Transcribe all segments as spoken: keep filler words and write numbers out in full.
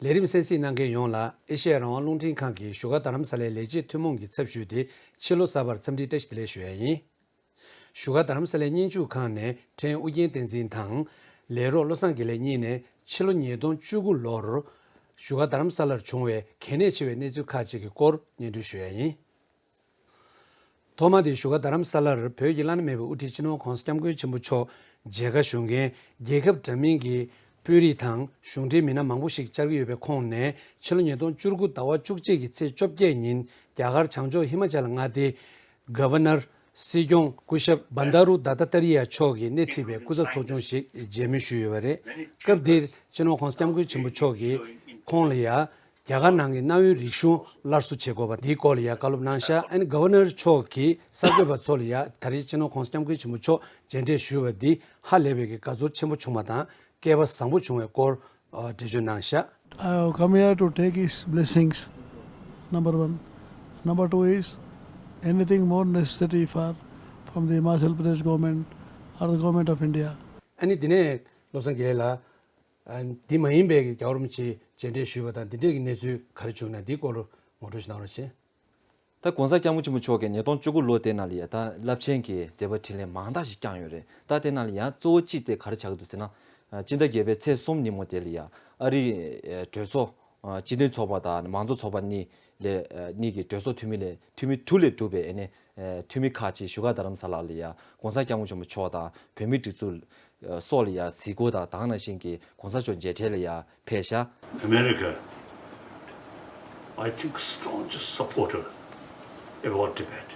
ལས་རིམ་གསན་གཟིགས་གནང་མཁན་ཡོངས་ལ་ཨེ་ཤེ་ཡ་རང་དབང་རླུང་འཕྲིན་ཁང་གི་བཞུགས་སྒར་རྡ་རམ་ས་ལའི་ལས་བྱེད་ཐུན་མོང་གི་ཚབ་ཞུས་ཏེ་ཕྱི་ལོ་གསར་པར་འཚམས་འདྲི་བཀྲ་ཤིས་བདེ་ལེགས་ཞུ་ཡ་ཡིན། བཞུགས་སྒར་རྡ་རམ་ས་ལའི་སྙན་ཞུ་ཁང་ནས་ཕྲན་ཨུ་རྒྱན་བསྟན་འཛིན་དང་། ལས་རོགས་བློ་བཟང་དགེ་ལེགས་གཉིས་ནས་ཕྱི་ལོ་ཉིས་སྟོང་བཅུ་དགུ་ལོར་བཞུགས་སྒར་རྡ་རམ་ས་ལར་བྱུང་བའི་གལ་གནད་ཆེ་བའི་གནས་ཚུལ་ཁག་ཅིག་གི་སྐོར་སྙན་སྒྲོན་ཞུ་ཡ་ཡིན། ཐོག་མ་དེ་བཞུགས་སྒར་རྡ་རམ་ས་ལར་བོད་ཀྱི་བླ་ན་མེད་པའི་དབུ་ཁྲིད་སྤྱི་ནོར་༸གོང་ས་༸སྐྱབས་མགོན་ཆེན་པོ་མཆོག་མཇལ་ཁ་ཞུ་མཁན་རྒྱལ་ཁབ་འདྲ་མིན་གྱི་དཔོན་རིགས་དང་གཞུང་འབྲེལ་མི་སྣ་མང་པོ་ཞིག་བཅར་གྱི་ཡོད་པའི་ཁོངས་ནས་ཕྱི་ལོ་ཉིས་སྟོང་བཅུ་དགུ་ཟླ་བ་བཅུ་གཅིག་གི་ཚེས་བཅོ་བརྒྱད་ཉིན་རྒྱ་གར་བྱང་ཕྱོགས་ཧི་མ་ཅལ་མངའ་སྡེའི་གྷ་ཝར་ནར་སྲིད་སྐྱོང་སྐུ་ཞབས་བན་དཱ་རུ་དཱ་ཏཱ་ཏཱ་རི་ཡ་མཆོག་གིས་སྣེ་ཁྲིད་པའི་སྐུ་ཚབ་ཚོགས་ཆུང་ཞིག་མཇལ་མོལ་ཞུས་ཡོད་པ་རེད། སྐབས་དེར་སྤྱི་ནོར་༸གོང་ས་༸སྐྱབས་མགོན་ཆེན་པོ་མཆོག་གིས་ཁོང་ལ་ཡ། རྒྱ་གར་ནང་གི་གནའ་བོའི་རིག་གཞུང་སླར་གསོ་བྱེད་དགོས་པ་འདིའི་སྐོར་ལ་ཡ་བཀའ་སློབ་གནང་ཤག་ཨ་ནི་གྷ་ཝར་ནར་མཆོག་གིས་གསར་འགོད་པ་ཚོ་ལ་ཡ་ད་རེས་སྤྱི་ནོར་༸གོང་ས་༸སྐྱབས་མགོན་ཆེན་པོ་མཆོག་མཇལ་འཕྲད་ཞུས་པ་འདི་ཧ་ལས་པའི་གི་དགའ་ཚོར་ཆེན་པོ་བྱུང་བ་དང་སྐལ་པ་བཟང་པོ་བྱུང་བའི་སྐོར་འགྲེལ་བརྗོད་གནང་ཤག I've come here to take his blessings, number one. Number two is anything more necessary for from the Himachal Pradesh government or the government of India. ཨ་ནི་འདི་ནས་བློ་བཟང་དགེ་ལེགས་ལགས། ཨ། འདི་མ་ཡིན་པའི་རྒྱལ་བ་རིན་པོ་ཆེ་མཇལ་འཕྲད་ཞུས་པ་དང་འདི་འདྲས་ཀྱི་གནས་ཚུལ་ག་རེ་བྱུང་ན་འདིའི་སྐོར་ངོ་སྤྲོད་ཞིག་གནང་རོགས་བྱེད། ད་༸གོང་ས་༸སྐྱབས་མགོན་ཆེན་པོ་མཆོག་གིས་ཉིས་སྟོང་བཅུ་དགུ་ལོ་དེ་ནང་ལ་ཡ་ད་རླབས་ཆེན་གྱི་མཛད་པ་འཕྲིན་ལས་མང་དག་ཞིག་བསྐྱངས་ཡོད་རེད། ད་དེ་ནང་ལ་ཡང་གཙོ་བོ་གཅིག་དེ་ག་རེ་ཆགས་ཀྱི་འདུག་ཟེར་ན། སྤྱི་ཟླ་བརྒྱད་པའི་ཚེས་གསུམ་ཉིན་མོ་དེ་ལ་ཡ་ཨ་རིའི་གྲོས་ཚོགས་སྤྱི་མཐུན་ཚོགས་པ་དང་མང་གཙོ་ཚོགས་པ་གཉིས་ལས་གཉིས་ཀྱི་གྲོས་ཚོགས་འཐུས་མི་ལས་འཐུས་མི་དྲུག་ལས་གྲུབ་པའི་ཨ་ནི། ཨ། འཐུས་མི་ཁག་ཅིག་བཞུགས་སྒར་རྡ་རམ་ས་ལ་ལ་ཡ་༸གོང་ས་༸སྐྱབས་མགོན་ཆེན་པོ་མཆོག་དང་བོད་མིའི་སྒྲིག་འཛུགས་སོགས་ལ་ཡ་གཟིགས་སྐོར་དང་དེ་ག་ནང་བཞིན་གྱི་༸གོང་ས་མཆོག་མཇལ་འཕྲད་ལ་ཡ་ཕེབས་ཤག America, I think, staunchest supporter about Tibet.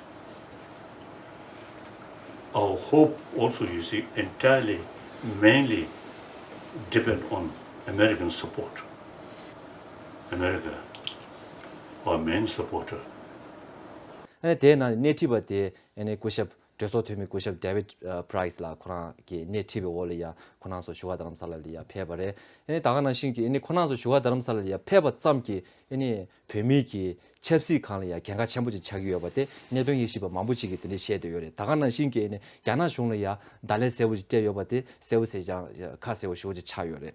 Our hope also, you see, entirely, mainly depend on American support. America, our main supporter. ཨ་ནི་དེའི་ནང་སྣེ་ཁྲིད་པ་དེ་ཨ་ནི་སྐུ་ཞབས་གྲོས་ཚོགས་འཐུས་མི་སྐུ་ཞབས་David Price ལགས་ཁོ་རང་གིས་སྣེ་ཁྲིད་པའི་འོག་ལ་ཡ་ཁོ་རང་ཚོ་བཞུགས་སྒར་རྡ་རམ་ས་ལ་ལ་ཡ་ཕེབས་པ་རེད། ཨ་ནི་དེ་ག་ནང་བཞིན་གྱི་ཨ་ནི་ཁོ་རང་ཚོ་བཞུགས་སྒར་རྡ་རམ་ས་ལ་ལ་ཡ་ཕེབས་པ་ཙམ་གྱིས་ཨ་ནི་བོད་མིའི་གི་ཆབ་སྲིད་སྒང་ལ་ཡ་གལ་འགངས་ཆེན་པོ་ཅིག་ཆགས་ཀྱི་ཡོད་པ་དེ་གནད་དོན་དབྱེ་ཞིབ་པ་མང་པོ་ཅིག་གིས་དེ་འདྲ་བཤད་བསྡད་ཡོད་རེད། དེ་ག་ནང་བཞིན་གྱི་ཨ་ནི་རྒྱ་ནག་གཞུང་ལ་ཡ་བརྡ་ལན་གསལ་པོ་ཅིག་སྤྲད་ཡོད་པ་དེ་གསལ་པོ་གསལ་རྐྱང་ཁ་གསལ་པོ་ཞེ་པོ་ཅིག་ཆགས་ཡོད་རེད།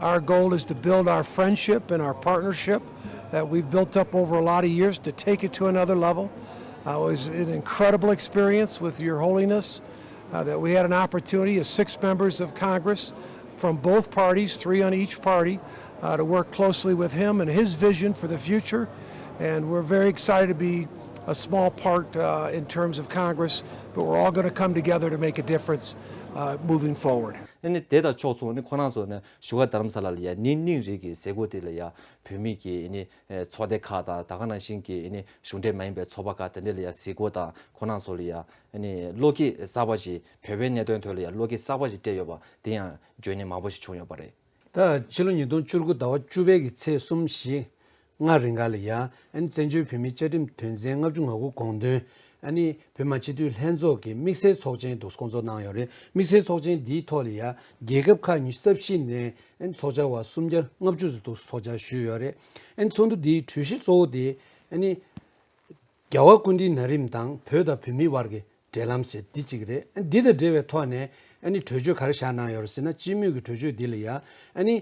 Our goal is to build our friendship and our partnership that we've built up over a lot of years to take it to another level. Uh, it was an incredible experience with Your Holiness, uh, that we had an opportunity as six members of Congress from both parties, three on each party, uh, to work closely with him and his vision for the future. And we're very excited to be a small part, uh, in terms of Congress, but we're all gonna come together to make a difference, uh, moving forward. ཨ་ནི་དེ་དང་ཕྱོགས་མཚུངས་ནི་ཁོ་རང་ཚོ་ནི་བཞུགས་སྒར་རྡ་རམ་ས་ལ་ལ་ཡ་ནིང་ནིང་རེད་ཀྱི་མཛད་སྒོ་དེ་ལ་ཡ་བོད་མི་གི་ཨ་ནི་ཚོགས་སྡེ་ཁག་དང་དེ་ག་ནང་བཞིན་གྱི་ཨ་ནི་གཞུང་འབྲེལ་མ་ཡིན་པའི་ཚོགས་པ་ཁག་དེ་འདྲ་ལ་ཡ་གཟིགས་སྐོར་དང་ཁོ་རང་ཚོ་ལ་ཡ་ཨ་ནི་བློ་སྐྱེད་གསར་པ་ཞིག་བོད་པའི་གནད་དོན་ཐོག་ལ་ཡ་བློ་སྐྱེད་གསར་པ་ཞིག་སྤྲད་ཡོད་པ་དེ་ཡང་བརྗོད་མཁན་མང་པོ་ཞིག་བྱུང་ཡོད་པ་རེད། ད་ཕྱི་ལོ་ཉིས་སྟོང་བཅུ་དགུ་ཟླ་བ་བཅུ་པའི་གི་ཚེས་གསུམ་བཞི་ལྔ་རིང་ག་ལ་ཡ་ཨ་ནི་བཙན་བྱོལ་བོད་མིའི་བཅའ་ཁྲིམས་དོན་ཚན་ལྔ་བཅུ་ང་དགུ་དགོངས་དོན་ཨ་ནི་བོད་མི་མང་སྤྱི་འཐུས་ལྷན་ཚོགས་ཀྱི་དམིགས་བསལ་ཚོགས་ཆེན་འདུག་སེ་སྐོང་ཚོགས་གནང་ཡོད་རེད། དམིགས་བསལ་ཚོགས་ཆེན་འདིའི་ཐོག་ལ་ཡ་རྒྱལ་ཁབ་ཁག་ཉི་ཤུ་རྩ་བཞི་ནས་ཨ་ནི་ཚོགས་བཅར་བ་སུམ་བརྒྱ་ལྔ་བཅུ་ཙམ་འདུག་སེ་ཚོགས་བཅར་ཞུས་ཡོད་རེད། ཨ་ནི་ཚོགས་འདུ་འདིའི་གྲོས་གཞི་གཙོ་བོ་དེ་ཨ་ནི་རྒྱལ་བ་སྐུ་ཕྲེང་ན་རིམ་དང་བོད་དང་བོད་མིའི་དབར་གྱི་འབྲེལ་ལམ་ཟེར་འདི་གཅིག་རེད། ཨ་ནི་འདི་དང་འབྲེལ་བའི་ཐོག་ནས་ཨ་ནི་གྲོས་ཆོད་ག་རེ་བཞག་གནང་ཡོད་རེད་ཟེར་ན། སྤྱི་མོས་ཀྱི་གྲོས་ཆོད་འདི་ལ་ཡ་ཨ་ནི་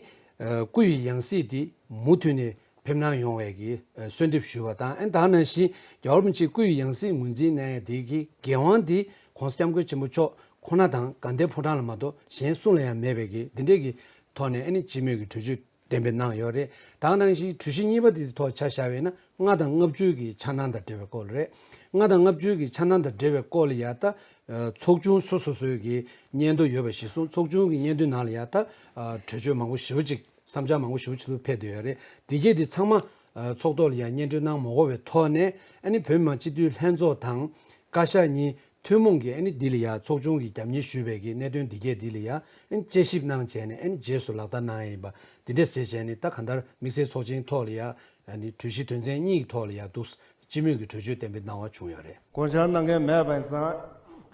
ཨ་སྐུ་ཡི་ཡང་སྲིད་འདི་མུ་མཐུད་ནས་ཕེབས་གནང་ཡོང་བའི་གི་ཨ་གསོལ་འདེབས་ཞུས་པ་དང་། ཨ་ནི་ད་ག་ནང་བཞིན་རྒྱལ་བ་རིན་པོ་ཆེ་སྐུ་ཡི་ཡང་སྲིད་ངོས་འཛིན་གནང་ཡ་འདི་གི་འགན་དབང་འདི་༸གོང་ས་༸སྐྱབས་མགོན་ཆེན་པོ་མཆོག་ཁོ་ན་དང་དགའ་ལྡན་ཕོ་བྲང་ལ་མ་གཏོགས་གཞན་སུ་ལ་ཡང་མེད་པའི་གི་འདི་འདྲའི་གི་ཐོག་ནས་ཨ་ནི་སྤྱི་མོས་ཀྱི་གྲོས་ཆོད་གཏན་འབེབས་གནང་ཡོད་རེད། ད་ག་ནང་བཞིན་གྲོས་གཞི་གཉིས་པ་དེ་ཐོག་ཆ་བཞག་པ་ཡིན་ན་ལྔ་དང་ལྔ་བཅུ་གི་འཆར་སྣང་དང་འབྲེལ་བའི་སྐོར་རེད། ལྔ་དང་ལྔ་བཅུ་གི་འཆར་སྣང་དང་འབྲེལ་བའི་སྐོར་ལ་ཡ་ད་ཨ་ཚོགས་ཆུང་སོ་སོ་སོའི་གི་སྙན་ཐོ་ཡོད་པ་གཞིར་བཟུང་ཚོགས་ཆུང་གི་སྙན་ཐོའི་ནང་ལ་ཡ་ད་ཨ་གྲོས་ཆོད་མང་པོ་ཞེ་པོ་ཅིག་བསམ་འཆར་མང་པོ་ཞེ་པོ་ཅིག་ཕེབས་བསྡད་ཡོད་རེད། དེ་གས་དེ་ཚང་མ་ཨ་ཚོགས་ཐོག་ལ་ཡ་སྙན་སྒྲོན་གནང་མ་དགོས་པའི་ཐོག་ནས་ཨ་ནི་བོད་མི་མང་སྤྱི་འཐུས་ལྷན་ཚོགས་དང་བཀའ་ཤག་གཉིས་ཐུན་མོང་གི་ཨ་ནི་འདི་ལ་ཡ་ཚོགས་ཆུང་གིས་རྒྱབ་གཉེར་ཞུས་པའི་གི་གནད་དོན་འདི་གས་འདི་ལ་ཡ་ཨ་ནི་དཔྱད་ཞིབ་གནང་བྱས་ནས་ཨ་ནི་རྗེས་སུ་ལག་བསྟར་གནང་ཡ་ཡིན་པ་འདི་འདྲས་བྱས་བྱས་ནས། ད་གང་ལྟར་དམིགས་བསལ་ཚོགས་ཆེན་ཐོག་ལ་ཡ་ཨ་ནི་གྲོས་གཞི་དོན་ཚན་གཉིས་ཀྱི་ཐོག་ལ་ཡ་འདུག་སྤྱི་མོས་ཀྱི་གྲོས་ཆོད་གཏན་འབེབས་གནང་བ་བྱུང་ཡོད་རེད། དགོངས་འཆར་གནང་མཁན་མེད་པ་ཡིན་ཙང་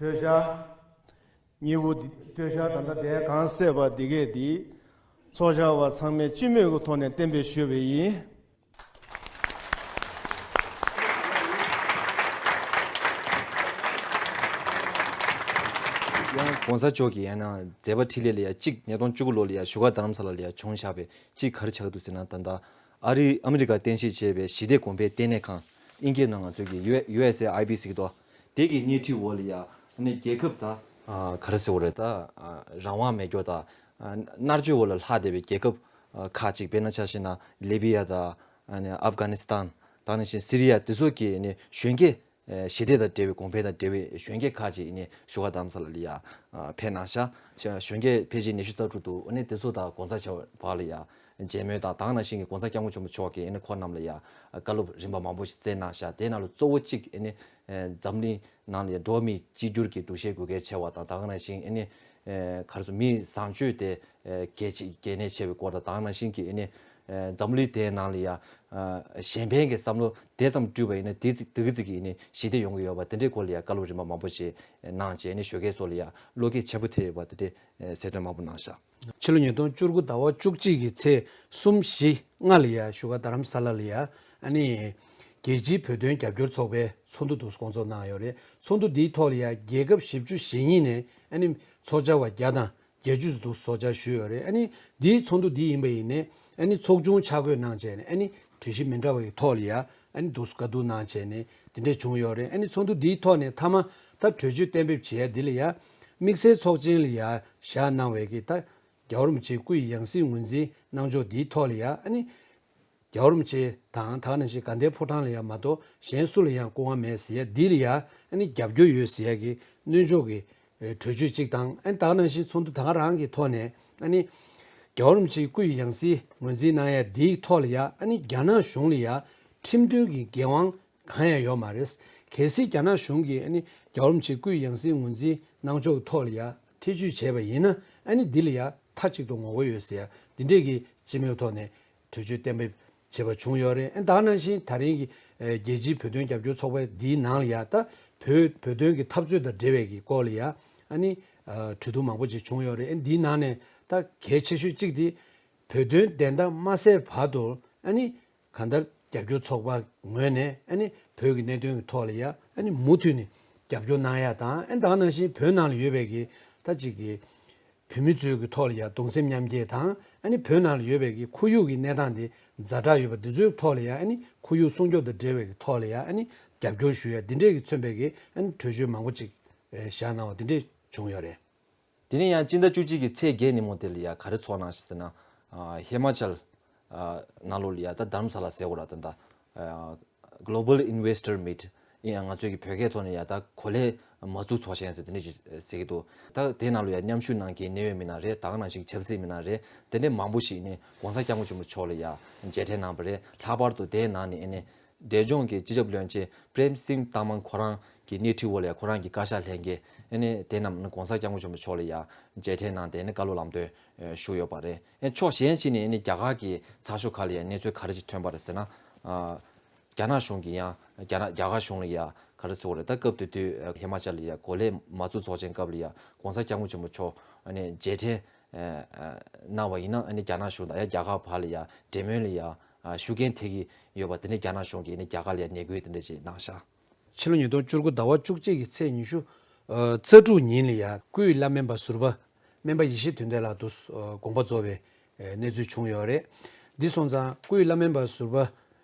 གྲོས་འཆར་གཉིས་པོ་འདི་གྲོས་འཆར་ད་ལྟ་དེ་གང་གསལ་བ་འདི་གས་འདི་ཚོགས་བཅར་བ་ཚང་མས་སྤྱི་མོས་ཀྱི་ཐོག་ནས་གཏན་འབེབས་ཞུས་པ་ཡིན། ཡང་གོང་ས་མཆོག་གིས་ཡང་ན་མཛད་པ་འཕྲིན་ལས་ལ་ཡང་གཅིག་ཉིས་སྟོང་བཅུ་དགུ་ལོ་ལ་ཡང་བཞུགས་སྒར་རྡ་རམ་ས་ལ་ལ་ཡང་བྱུང་བཞག་པའི་གཅིག་ག་རེ་ཆགས་འདུག་ཟེར་ན། ད་ལྟ་ཨ་རི་ཨ་མི་རི་ཀ་རྟེན་གཞི་བྱས་པའི་ཞི་བདེ་གོང་འཕེལ་ལྟེ་གནས་ཁང་། ཨིན་སྐད་ནང་ང་ཚོས་ཀྱི་ཡུ་ཡུ་ཨེས་ཨེ་ཨའི་བི་ཟེར་གྱི་འདུག་དེ་གི་སྣེ་ཁྲིད་འོག་ལ་ཡང་ཨ་ནི་རྒྱལ་ཁབ་ད་ཨ་ག་རེ་ཟེར་དགོས་རེད། ད་ཨ་རང་དབང་མེད་རྒྱུ་ད་ཨ་མནར་གཅོད་འོག་ལ་ལྷག་བསྡད་པའི་རྒྱལ་ཁབ་ཨ་ཁག་ཅིག་དཔེར་ན་ཆ་བཞག་ན་ལི་བི་ཡ་དང་ཨ་ནི་ཨབ་གྷ་ནི་སི་ཐན། ད་ནང་བཞིན་སི་རི་ཡ་དེ་ཚོ་གི་ཨ་ནི་གཞོན་སྐྱེས། ཨེ་ཞི་བདེ་དང་འབྲེལ་བའི་གོང་འཕེལ་དང་འབྲེལ་བའི་གཞོན་སྐྱེས་ཁག་ཅིག་ཨ་ནི་བཞུགས་སྒར་རྡ་རམ་ས་ལ་ལ་ཡ་ཨ་ཕེབས་གནང་ཤག་གཞོན་སྐྱེས་ཕལ་ཆེར་ཉི་ཤུ་རྩ་དྲུག་འདུག་ཨ་ནི་དེ་ཚོ་དང་གོང་ས་མཆོག་བར་ལ་ཡ་མཇལ་མོལ་དང་། ད་ག་ནང་བཞིན་གྱི་གོང་ས་སྐྱབས་མགོན་ཆེན་པོ་མཆོག་གིས་ཨ་ནི་ཁོང་རྣམས་ལ་ཡ་བཀའ་སློབ་རིམ་པ་མང་པོ་ཞིག་སྩལ་གནང་ཤག་དེའི་ནང་ལ་གཙོ་བོ་གཅིག་ཨ་ནི་ཨེ་འཛམ་གླིང་ནང་ལ་ཡ་འགྲོ་བ་མིའི་གཅིག་གྱུར་གྱི་འདུ་ཤེས་དགོས་གལ་ཆེ་བ་དང་། ད་ག་ནང་བཞིན་ཨ་ནི་ཨེ་ག་རེ་ཟེར། མིའི་བཟང་སྤྱོད་དེ་ཨེ་གལ་ཆེ་གལ་གནད་ཆེ་བའི་སྐོར་དང་། ད་ག་ནང་བཞིན་གྱི་ཨ་ནི་ཨ་འཛམ་བུ་གླིང་དེའི་ནང་ལ་ཡ་ཨ་གཞན་ཕན་གྱི་བསམ་བློ་དེ་ཙམ་བསྐྲུན་པ་ཡིན་ན་དེ་ཙི་དེ་གི་ཙི་གི་ཨ་ནི་ཞི་བདེ་ཡོང་གི་ཡོད་པ་དེ་འདྲའི་སྐོར་ལ་ཡ་བཀའ་སློབ་རིམ་པ་མང་པོ་ཞིག་གནང་བྱས་ཨ་ནི་ཞོགས་ཀས་ཚོ་ལ་ཡ་བློ་སྐྱེད་ཆེན་པོ་ཐེབས་ཡོད་པ་དེ་འདྲའི་ཨ་གསལ་སྟོན་མང་པོ་གནང་ཤག་ཕྱི་ལོ་ཉིས་སྟོང་བཅུ་དགུ་ཟླ་བ་བཅུ་གཅིག་གི་ཚེས་གསུམ་བཞི་ལྔ་ལ་ཡ་བཞུགས་སྒར་རྡ་རམ་ས་ལ་ལ་ཡ་ཨ་ནི་རྒྱལ་སྤྱིའི་བོད་དོན་རྒྱབ་སྐྱོར་ཚོགས་པའི་ཚོགས་འདུ་དུ་སྐོང་ཚོགས་གནང་ཡོད་རེད། ཚོགས་འདུ་འདིའི་ཐོག་ལ་ཡ་རྒྱལ་ཁབ་བཞི་བཅུ་ཞེ་གཉིས་ནས་ཨ་ནི་ཚོགས་བཅར་བ་བརྒྱ་དང་བརྒྱད་ཅུ་ཙམ་དུ་གསོལ་ཇ་ཞུས་ཡོད་རེད། ཨ་ནི་འདིའི་ཚོགས་འདུ་འདི་ཡིན་པ་ཡིན་ནའི་ཨ་ནི་ཚོགས་ཆུང་ཆ་བགོས་གནང་བྱས་ནས་ཨ་ནི་གྲོས་གཞི་མི་འདྲ་བ་ཡི་ཐོག་ལ་ཡ་ཨ་ནི་འདུག་སེ་བཀའ་བསྡུར་གནང་བྱས་ནས་འདི་འདྲས་བྱུང་ཡོད་རེད། ཨ་ནི་ཚོགས་འདུ་འདིའི་ཐོག་ནས་མཐའ་མ་ད་གྲོས་ཆོད་གཏན་འབེབས་བྱེད་ཡ་འདི་ལ་ཡ་དམིགས་བསལ་ཚོགས་ཆེན་ལ་ཡ་བཞག་གནང་བའི་གི་ད་རྒྱལ་བ་རིན་པོ་ཆེའི་སྐུ་ཡི་ཡང་སྲིད་ངོས་འཛིན་གནང་ཕྱོགས་འདིའི་ཐོག་ལ་ཡ་ཨ་ནི་རྒྱལ་བ་རིན་པོ་ཆེ་དང་ད་ག་ནང་བཞིན་དགའ་ལྡན་ཕོ་བྲང་ལ་ཡ་མ་གཏོགས་གཞན་སུ་ལ་ཡང་སྐུ་དབང་མེད་ཟེར་ཡ་འདི་ལ་ཡ་ཨ་ནི་རྒྱབ་སྐྱོར་ཡོད་ཟེར་ཡ་གི་སྣོན་ཕྱོགས་ཀྱི་ཨེ་གྲོས་ཆོད་གཅིག་དང་། ཨ་ནི་ད་ག་ནང་བཞིན་ཚོགས་འདུ་ད་ག་རང་གི་ཐོག་ནས་ཨ་ནི་རྒྱལ་བ་རིན་པོ་ཆེའི་སྐུ་ཡི་ཡང་སྲིད་ངོས་འཛིན་གནང་ཡ་འདིའི་ཐོག་ལ་ཡ་ཨ་ནི་རྒྱ་ནག་གཞུང་ལ་ཡ་ཁྲིམས་མཐུན་གྱི་འགན་དབང་གང་ཡང་ཡོད་མ་རེད། གལ་སྲིད་རྒྱ་ནག་གཞུང་གིས་ཨ་ནི་རྒྱལ་བ་རིན་པོ་ཆེའི་སྐུ་ཡི་ཡང་སྲིད་ངོས་འཛིན་གནང་ཕྱོགས་ཀྱི་ཐོག་ལ་ཡ་ཐེ་བྱུས་བྱས་པ་ཡིན་ན་ཨ་ནི་འདི་ལ་ཡ་མཐའ་གཅིག་ཏུ་ངོ་རྒོལ་ཡོད་ཟེར་ཡ་འདི་འདྲས་ཀྱི་སྤྱི་མོས་ཐོག་ནས་གྲོས་ཆོད་གཏན་འབེབས་བྱས་པ་བྱུང་ཡོད་རེད། ཨ་ནི་ད་ག་ནང་བཞིན་ད་རིང་གི་ཨེ་རྒྱལ་སྤྱིའི་བོད་དོན་རྒྱབ་སྐྱོར་ཚོགས་པ་འདིའི་ནང་ལ་ཡ་ད་བོད་བོད་དོན་གྱི་འཐབ་རྩོད་དང་འབྲེལ་བའི་གི་སྐོར་ལ་ཡ་ཨ་ནི་ཨ་གྲོས་བསྡུར་མང་པོ་ཅིག་བྱུང་ཡོད་རེད། ཨ་ནི་འདིའི་ནང་ནས་ད་གལ་ཆེ་ཤོས་གཅིག་དེ་བོད་དོན་བདེན་མཐའ་མ་གསལ་བར་དུ་ཨ་ནི་གང་ལྟར་རྒྱབ་སྐྱོར་ཚོགས་པ་ངོས་ནས་ཨ་ནི་བོད་ཀྱི་གནད་དོན་གྱི་ཐོག་ལ་ཡ་ཨ་ནི་མུ་མཐུད་ནས་རྒྱབ་སྐྱོར་གནང་ཡ་དང་། ཨ་ནི་ད་ག་ནང་བཞིན་བོད་ནང་ལ་ཡོད་པའི་གི་ད་ཅིག་གི་བོད་མི་ཚོའི་གི་ཐོག་ལ་ཡ་གདུང་སེམས་མཉམ་སྐྱེད་དང་། ཨ་ནི་བོད་ནང་ལ་ཡོད་པའི་གི་ཁོར་ཡུག་གི་གནས་སྟངས་དེ་ཛ་དྲག་ཡོད་པ་འདི་ཚོའི་ཐོག་ལ་ཡ་ཨ་ནི་ཁོར་ཡུག་སྲུང་སྐྱོབ་དང་འབྲེལ་བའི་གི་ཐོག་ལ་ཡ་ཨ་ནི་རྒྱབ་སྐྱོར་ཞུ་ཡ་འདི་འདྲས་ཀྱི་མཚོན་པའི་གི་ཨ་ནི་གྲོས་ཆོད་མང་པོ་ཅིག་ཨེ་བཞག་གནང་བ་འདི་འདྲས་བྱུང་ཡོད་རེད། དེ་ནས་ཡང་སྤྱི་ཟླ་བཅུ་གཅིག་གི་ཚེས་བརྒྱད་ཉིན་མོ་དེ་ལ་ཡ་ག་རེ་ཚོགས་གནང་ཞེས་ཟེར་ན། ཨ་ཧི་མ་ཅལ་ཨ་ནང་ལོགས་ལ་ཡ་ད་དྷ་རམ་ས་ལ་ཟེར་དགོས་ར། ད་ད་ཨ་Global Investor Meet ཡིན་ཡང་ང་ཚོའི་གི་བོད་སྐད་ཐོག་ནས་ཡ་ད་གོ་ལའི་མ་འཛུགས་ཚོགས་ཆེན་ཟེར་དེ་འདྲ་ཞིག་ཟེར་གྱི་འདུག་ད་དེ་ནང་ལ་ཡ་མཉམ་ཞུགས་གནང་མཁན་གནད་ཡོད་མི་སྣ་རེད། ད་ག་ནང་བཞིན་ཆབ་སྲིད་མི་སྣ་རེད། དེ་འདྲ་མང་པོ་ཞིག་ནས་གོང་ས་སྐྱབས་མགོན་ཆེན་པོ་མཆོག་ལ་ཡ་མཇལ་འཕྲད་གནང་བ་རེད། ལྷག་པར་དུ་དེའི་ནང་ནས་ཨ་ནི་འབྲས་ལྗོངས་ཀྱི་སྤྱི་ཁྱབ་བློན་ཆེན་པྲེམ་སིང་ཏཱ་མང་ཁོ་རང་གི་སྣེ་ཁྲིད་འོག་ལ་ཡ་ཁོ་རང་གི་བཀའ་ཤག་ལྷན་རྒྱས་ཨ་ནི་དེ་རྣམས་ནི་གོང་ས་སྐྱབས་མགོན་ཆེན་པོ་མཆོག་ལ་ཡ་མཇལ་འཕྲད་གནང་སྟེ་ཨ་ནི་བཀའ་སློབ་ལམ་སྟོན་ཞུས་ཡོད་པ་རེད། ཨ་ཕྱོགས་གཞན་ཞིག་ནས་ཨ་ནི་རྒྱ་གར་གྱི་ཚགས་ཤོག་ཁག་ལ་ཡ་གནས་ཚུལ་ག་རེ་ཞིག་ཐོན་པ་རེད་ཟེར་ན། ཨ་རྒྱ་ནག་གཞུང་གིས་ཡང་རྒྱ་ནག་རྒྱ་གར་གཞུང་ལ་ཡ་ག་རེ་ཟེར་དགོས་རེད། ད་སྐབས་དེ་དུས་ཧི་མ་ཅལ་ལ་ཡ་གོ་ལའི་མ་འཛུགས་ཚོགས་ཆེན་སྐབས་ལ་ཡ་གོང་ས་སྐྱབས་མགོན་ཆེན་པོ་མཆོག་ཨ་ནི་མཇལ་འཕྲད་ཨ་ཨ་གནང་བ་ཡིན་ན་ཨ་ནི་རྒྱ་ནག་གཞུང་དང་ཡང་རྒྱ་གར་བར་ལ་ཡ་འབྲེལ་མོལ་ལ་ཡ་ཨ་ཤུགས་རྐྱེན་ཐེབས་ཀྱི་ཡོད་པ་དེ་ནི་རྒྱ་ནག་གཞུང་གིས་ཨ་ནི་རྒྱ་གར་ལ་ཡ་ནན་སྐུལ་དེ་འདྲ་ཞིག་གནང་ཤག་ཕྱི་ལོ་ཉིས་སྟོང་བཅུ་དགུ་ཟླ་བ་བཅུ་གཅིག་གི་ཚེས་ཉི་ཤུ་ཨ་རྩ་དྲུག་ཉིན་ལ་ཡ་སྐུའི་བླ་སྨན་པ་ཟུར་པ་སྨན་པ་ཡེ་ཤེས་དོན་ལྡན་ལགས་དུ་ཨ་དགོངས་པ་རྫོགས་པའི་ཨ་གནས་ཚུལ་བྱུང་ཡོད་རེད། འདི་སོང་ཙང་སྐུའི་བླ་སྨན་པ་ཟུར་པ་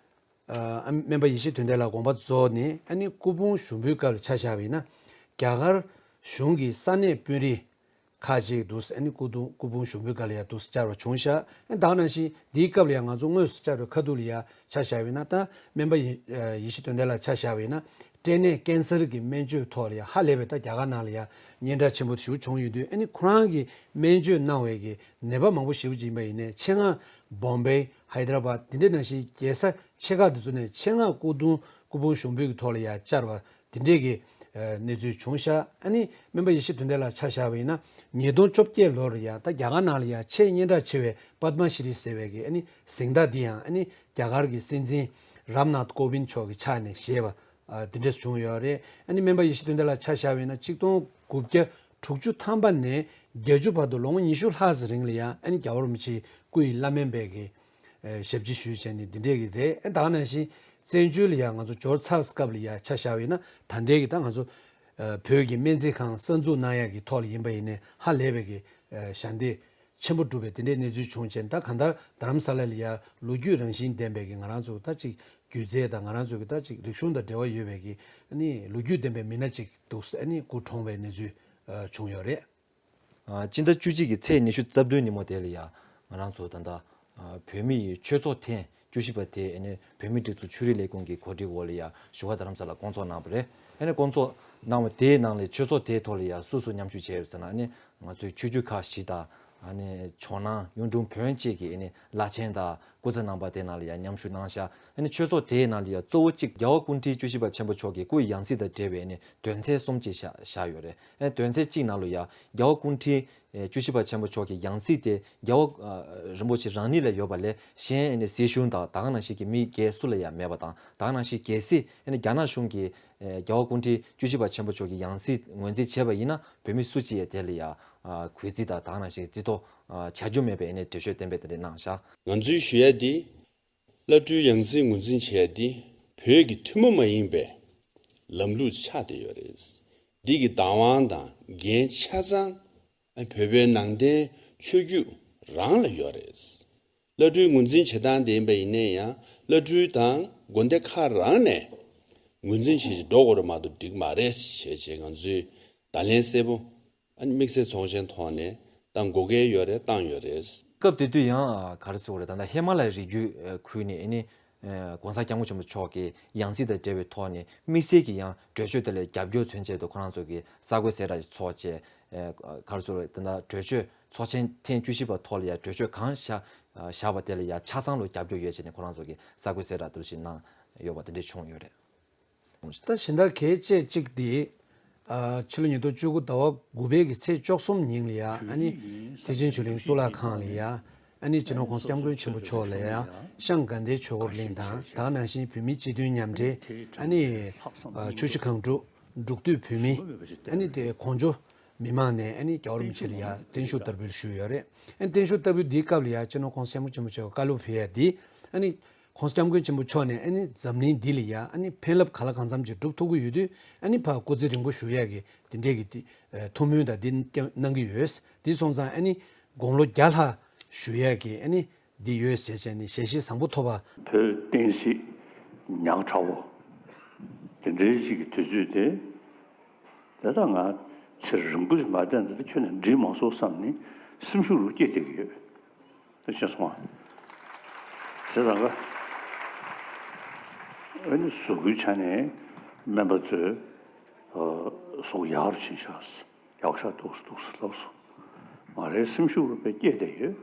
ཨ་སྨན་པ་ཡེ་ཤེས་དོན་ལྡན་ལགས་དགོངས་པ་རྫོགས་ནས་ཨ་ནི་སྐུ་ཕུང་ཞུགས་འབུལ་སྐབས་ལ་ཆ་བཞག་པ་ཡིན་ན་རྒྱ་གར་གཞུང་གི་ས་གནས་དཔོན་རིགས་ཁག་ཅིག་འདུག་ཨ་ནི་སྐུ་གདུང་སྐུ་ཕུང་ཞུགས་འབུལ་སྐབས་ལ་ཡ་འདུག་བཅར་བ་བྱུང་ཤག་ཨ་ད་ག་ནང་བཞིན་འདིའི་སྐབས་ལ་ཡ་ང་ཚོ་དངོས་སུ་བཅར་བའི་ཁ་ཐུག་ལ་ཡ་ཆ་བཞག་པ་ཡིན་ན་ད་སྨན་པ་ཡེ་ཡེ་ཤེས་དོན་ལྡན་ལགས་ཆ་བཞག་པ་ཡིན་ན་སྐྲན་ནད་ཀན་སར་གྱི་སྨན་བཅོས་ཐོག་ལ་ཡ་ཧ་ལས་པའི་ད་རྒྱ་གར་ནང་ལ་ཡ་སྙན་གྲགས་ཆེན་པོ་ཞིག་བྱུང་ཡོད་དུས་ཨ་ནི་ཁོ་རང་གི་སྨན་བཅོས་གནང་བའི་གི་ནད་པ་མང་པོ་ཞིག་ཡིན་པ་ཡིན་ནའི་ཆེད་མངགས་བོམ་བེ་ཧའི་ད་ར་བཱད་འདི་འདྲ་ནང་བཞིན་རྒྱལ་ས་ཆེ་ཁག་འདི་ཚོ་ནས་ཆེད་མངགས་སྐུ་གདུང་སྐུ་ཕུང་ཞུགས་འབུལ་གྱི་ཐོག་ལ་ཡ་བཅར་བ་འདི་འདྲས་ཀྱི་ཨ་གནས་ཚུལ་བྱུང་ཤག་ཨ་ནི་སྨན་པ་ཡེ་ཤེས་དོན་ལྡན་ལགས་ཆ་བཞག་པ་ཡིན་ན་ཉིས་སྟོང་བཅོ་བརྒྱད་ལོར་ཡ་ད་རྒྱ་གར་ནང་ལ་ཡ་ཆེས་སྙན་གྲགས་ཆེ་བའི་པདྨ་ཤྲི་ཟེར་བའི་གི་ཨ་ནི་གཟེངས་རྟགས་འདི་ཡང་ཨ་ནི་རྒྱ་གར་གྱི་སྲིད་འཛིན་རམ་ནཱཐ་ཀོ་བིན་མཆོག་གི་ཕྱག་ནས་བཞེས་པ་ཨ་འདི་འདྲས་བྱུང་ཡོད་རེད། ཨ་ནི་སྨན་པ་ཡེ་ཤེས་དོན་ལྡན་ལགས་ཆ་བཞག་པ་ཡིན་ན་ཆིག་སྟོང་དགུ་བརྒྱ་དྲུག་ཅུ་ཐམ་པ་ནས་བརྒྱད་ཅུ་བར་དུ་ལོ་ངོ་ཉི་ཤུ་ལྷག་ཙམ་རིང་ལ་ཡ་ཨ་ནི་རྒྱལ་བ་རིན་པོ་ཆེའི་སྐུ་ཡི་བླ་སྨན་པའི་གི་ཨེ་ཞབས་ཕྱི་ཞུས་བྱས་ནས་འདི་འདྲས་ཀྱི་རེད། ཨེ་ད་ག་ནང་བཞིན་བཙན་བྱོལ་ལ་ཡ་ང་ཚོ་འབྱོར་ཚར་སྐབས་ལ་ཡ་ཆ་བཞག་པ་ཡིན་ན་ད་ལྟའི་གི་ད་ང་ཚོ་ ཨ་བོད་ཀྱི་སྨན་རྩིས་ཁང་གསར་འཛུགས་གནང་ཡག་གི་ཐོག་ལ་ཡིན་པ་ཡིན་ནའི་ཧ་ལས་པའི་གི་ཨ་ཞལ་འདེབས་ཆེན་པོ་བསྒྲུབས་པའི་དེ་འདྲའི་གནས་ཚུལ་བྱུང་བྱས། ད་གང་ལྟར་རྡ་རམ་ས་ལ་ལ་ཡ་ལོ་རྒྱུས་རང་བཞིན་ལྡན་པའི་གི་ང་རང་ཚོ་ད་ཅིག་སྒྱུ་རྩལ་དང་ང་རང་ཚོ་གི་ད་ཅིག་རིག་གཞུང་དང་འབྲེལ་བ་ཡོད་པའི་གི་ཨ་ནི་ལོ་རྒྱུས་ལྡན་པའི་མི་སྣ་ཅིག་འདུག་ཨ་ནི་སྐུ་གྲོངས་པའི་གནས་ཚུལ་ཨ་བྱུང་ཡོད་རེད། ཨ་སྤྱི་ཟླ་བཅུ་གཅིག་གི་ཚེས་ཉི་ཤུ་རྩ་བདུན་ཉིན་མོ་དེ་ལ་ཡ་ང་རང་ཚོ་ད་ལྟ་ཨ་བོད་མི་ཡི་ཆོས་ཚོགས་ཐེངས་བཅུ་བཞི་པ་དེ་ཨ་ནི་བོད་མིའི་སྒྲིག་འཛུགས་ཆོས་རིག་ལས་ཁུངས་ཀྱི་གོ་སྒྲིག་འོག་ལ་ཡ་བཞུགས་སྒར་རྡ་རམ་ས་ལ་བསྐོང་ཚོགས་གནང་བ་རེད། ཨ་ནི་བསྐོང་ཚོགས་གནང་བ་དེའི་ནང་ལ་ཆོས་ཚོགས་དེའི་ཐོག་ལ་ཡ་སུ་སུ་མཉམ་ཞུགས་བྱས་ཡོད་ཟེར་ན། ཨ་ནི་ང་ཚོའི་ཆོས་བརྒྱུད་ཁག་བཞི་དང་། ཨ་ནི་ཇོ་ནང་གཡུང་དྲུང་བོན་བཅས་ཀྱི་ཨ་ནི་བླ་ཆེན་དང་སྐུ་ཚབ་རྣམ་པ་དེ་ནང་ལ་ཡང་མཉམ་ཞུགས་གནང་ཤག་ཨ་ནི་ཆོས་ཚོགས་དེའི་ནང་ལ་ཡང་གཙོ་བོ་གཅིག་རྒྱལ་བ་སྐུ་ཕྲེང་བཅུ་བཞི་པ་ཆེན་པོ་མཆོག་གི་སྐུའི་ཡང་སྲིད་དང་འབྲེལ་བའི་ཨ་ནི་དོན་ཚན་གསུམ་ཅིག་བཞག་བཞག་ཡོད་རེད། ཨ་ནི་དོན་ཚན་གཅིག་ནང་ལ་ཡང་རྒྱལ་བ་སྐུ་ཕྲེང་བཅུ་བཞི་པ་ཆེན་པོ་མཆོག་གི་ཡང་སྲིད་དེ་རྒྱལ་བ་ཨ་རིན་པོ་ཆེ་རང་ཉིད་ལ་ཡོད་པ་ལས་གཞན་ཨ་ནི་སྲིད་གཞུང་དང་ད་ག་ནང་བཞིན་གྱི་མི་སྒེར་སུ་ལ་ཡང་མེད་པ་དང་། ད་ག་ནང་བཞིན་གལ་སྲིད་ཨ་ནི་རྒྱ་ནག་གཞུང་གིས་ཨ་རྒྱལ་བ་སྐུ་ཕྲེང་བཅུ་བཞི་པ་ཆེན་པོ་མཆོག་གི་ཡང་སྲིད་ངོས་འཛིན་བྱས་པ་ཡིན་ན། བོད་མི་སུ་གཅིག་ཡང་དེ་ལ་ཡང་ཨ་གུས་བརྩི་དང་ད་ག་ནང་བཞིན་བརྩི་མཐོང་ཨ་བྱ་རྒྱུ་མེད་པའི་ཨ་ནི་འགྲེལ་བརྗོད་བསྟན་པའི་དེ་འདྲ་གནང་ཤག་ང་ཚོས་ཞུ་ཡ་འདི། བླ་སྤྲུལ་ཡང་སྲིད་ངོས་འཛིན་བྱས་ཏེ་བོད་ཀྱི་ཐུན་མོང་མ་ཡིན་པའི་ལམ་ལུགས་ཆགས་བསྡད་ཡོད་རེད། འདི་གི་བདག་དབང་དང་འགན་ཆ་ཚང་བོད་པའི་ནང་བསྟན་ཆོས་བརྒྱུད་རང་ལ་ཡོད་རེད། བླ་སྤྲུལ་ངོས་འཛིན་བྱེད་སྟངས་དེ་ཡིན་པ་ཡིན་ན་ཡང་བླ་སྤྲུལ་དང་དགོན་སྡེ་ཁག་རང་ནས་ངོས་འཛིན་བྱེད་ཅིག་འགྲོ་དགོས་རེད་མ་གཏོགས་འགྲིག་མ་རེད་ཞེས་བྱས་ང་ཚོས་བརྡ་ལན་གསལ་པོ། ཨ་ནི་དམིགས་བསལ་ཚོགས་ཆེན་ཐོག་ནས་ད་འགོག་རྐྱེན་ཡོད་རེད། བཏང་ཡོད་རེད། སྐབས་དེ་དུས་ཡང་ག་རེ་ཟེར་དགོས་རེད། ད་ལྟ་ཧི་མ་ལ་ཡའི་རི་རྒྱུད་ཁུལ་ནས་ཨ་ནི་༸གོང་ས་༸སྐྱབས་མགོན་ཆེན་པོ་མཆོག་གི་ཡང་སྲིད་དང་འབྲེལ་བའི་ཐོག་ནས་དམིགས་བསལ་གྱི་ཡང་གྲོས་ཆོད་དེ་ལ་རྒྱབ་སྐྱོར་མཚོན་ཆེད་དུ་ཁོ་རང་ཚོ་གིས་གསར་འགོད་གསལ་བསྒྲགས་ཤིག་ཚོགས་བྱས། ག་རེ་ཟེར་དགོས་རེད། ད་ལྟ་གྲོས་ཆོད་ཚོགས་ཆེན་ཐེངས་བཅུ་བཞི་པ་ཐོག་ལ་ཡང་གྲོས་ཆོད་གང་བཞག་བཞག་པ་དེ་ལ་ཡང་ཆ་ཚང་ལོ་རྒྱབ་སྐྱོར་ཡོད་ཅེས་ནས་ཁོ་རང་ཚོ་གིས་གསར་འགོད་གསལ་བསྒྲགས་དེ་འདྲ་ཞིག་གནང་ཡོད་པ་དེ་འདྲ་བྱུང་ཡོད་རེད། ད་གཞན་དག་གལ་ཆེ་གཅིག་དེ། ཨ་ཕྱི་ལོ་ཉིས་སྟོང་བཅུ་དགུ་ཟླ་བ་དགུ་པའི་གི་ཚེས་བཅུ་གསུམ་ཉིན་ལ་ཡ་ཨ་ནི་ཐེག་ཆེན་ཆོས་གླིང་གཙུག་ལག་ཁང་ལ་ཡ་ཨ་ནི་སྤྱི་ནོར་༸གོང་ས་༸སྐྱབས་མགོན་ཆེན་པོ་མཆོག་ལ་ཡ་ཤངས་དགའ་ལྡན་ཆོས་འཁོར་གླིང་དང་ད་ག་ནང་བཞིན་བོད་མིའི་སྤྱི་མཐུན་མཉམ་འབྲེལ་ཨ་ནི་ཨ་ཆུ་བཞི་སྒང་དྲུག་འབྲུག་སྟོད་བོད་མི་ཨ་ནི་དེ་གོང་ཇོ་མི་མང་ནས་ཨ་ནི་རྒྱལ་བ་རིན་པོ་ཆེ་ལ་ཡ་བརྟན་བཞུགས་བསྟར་འབུལ་ཞུས་ཡོད་རེད། ཨ་ནི་བརྟན་བཞུགས་བསྟར་འབུལ་འདིའི་སྐབས་ལ་ཡ་སྤྱི་ནོར་༸གོང་ས་༸སྐྱབས་མགོན་ཆེན་པོ་མཆོག་བཀའ་སློབ་ཕེབས་ཡ་འདི་ཨ་ནི་༸གོང་ས་༸སྐྱབས་མགོན་ཆེན་པོ་མཆོག་ནས་ཨ་ནི་འཛམ་གླིང་འདི་ལ་ཡ་ཨ་ནི་ཕན་རླབས་གང་ལ་གང་འཚམ་ཅིག་སྒྲུབ་ཐུབ་ཀྱི་ཡོད་དུས་ཨ་ནི་ཕར་སྐུ་ཚེ་རིང་པོ་བཞུགས་ཡ་གི་དེ་འདྲས་ཀྱི་དེ་ཐུགས་སྨོན་དང་འདི་གནང་གི་ཡོད། འདི་སོང་ཙང་ཨ་ནི་དགུང་ལོ་བརྒྱ་ལྷག་བཞུགས་ཡ་གི་ཨ་ནི་འདི་ཡོད་ཟེར་བྱས་ནས་ཞལ་བཞེས་བཟང་པོ་ཐོབ་པ། བོད་བསྟན་སྲིད་ཉག་ཕྲ་བོ་དེ་འདྲའི་ཅིག་གི་དུས་ཚོད་དེ། དེ་ལྟར་ང་ཚེ་རིང་པོ་ཞིག་མ་བསྡད་ན་ད་ཁྱོན་ནས་འགྲིག་མ་སོང་བསམ་ནས་སེམས་ཤུགས་རུ་སྐྱེད་བསྡད་ཀྱི་ཡོད། དེ་ཤེས་སོང་ཨ། དེ་རང་ག་ཨ་ནི་གཟུགས་པོའི་ཆ་ནས་སྨན་པ་ཚོས་གཟུགས་ཡག་རུ་ཕྱིན་ཤག་ཡག་ཤག་འདུག་འདུག་ལབ་སོང་། ང་རའི་སེམས་ཤུགས་རུ་དཔེ་སྐྱེད་བསྡད་ཡོད།